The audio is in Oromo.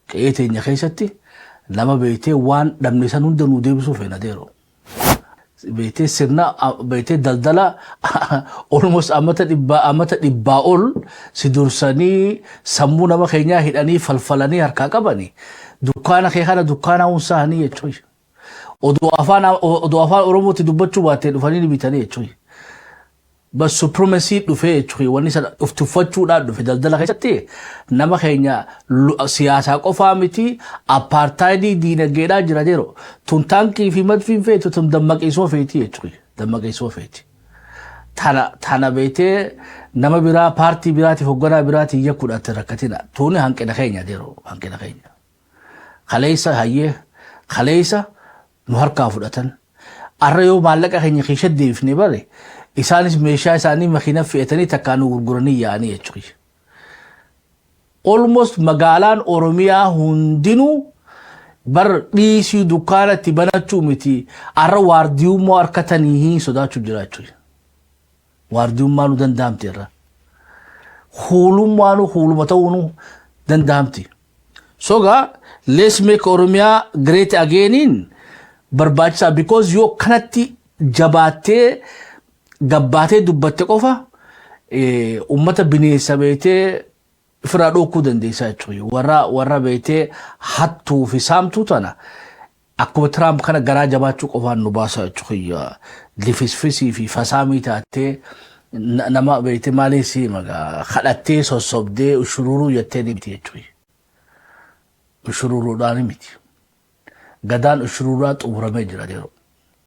Qe'ee teenya keessatti nama beektee waan dhabne san hunda nuu deebisuu feena deero. Beektee sirna beektee daldala almost amata 100 ol si dursanii sammuu nama keenyaa hidhanii falfalanii harkaa qabani. Dukkaana kee kana dukkaana hunsaanii jechuudha. Oduu afaan Oromootti dubbachuu baattee dhufanii ni bitanii jechuudha. Bas, supremacy dhufee jechuudha. Wanni sana of tuffachuudhaan dhufe. Daldala keessatti nama keenya siyaasaa qofaa miti, apartheidii diinagdeedhaa jira jedhu. Tun taankii fi madfiin feetu, tun dammaqiisoo feeti jechuudha. Dammaqiisoo feeti. Tana beetee nama biraa, paartii biraatiif, hoogganaa biraatiif yakkuudhaatti rakkatina. Tuni hanqina keenya jedhu, hanqina keenya. Kaleessa hayyee kaleessa nu harkaa fudhatan. Arra yoo maallaqa keenya keessa deebifne bare, isaanis meeshaa isaanii makiina fe'atanii takkaa nu gurguranii yaa'anii jechuudha. Almost magaalaan Oromiyaa hundinuu bar dhiisii dukkaanatti banachuu miti, arra waardiyummaa harkatanii sodaachuu jira jechuudha. Waardiyummaa nu danda'amte irra. Huulummaanu huuluma ta'uu nu danda'amti. Soga let's make Oromiyaa great againiin barbaachisaa, because yoo kanatti jabaattee gabbaatee dubbatte qofa ummata bineensa beetee ofirraa dhookuu dandeessaa jechuudha. Warra beetee hattuu fi saamtuu tana akkuma Tiraamp kana garaa jabaachuu qofaan nu baasa jechuudha. Lifisfisii fi fasaamii taatee nama beetee maaliif magaa kadhattee sossobdee ushururuu jettee ni miti jechuudha. Ushururuudhaan miti. Gadaan ushururaa xumuramee jira yeroo.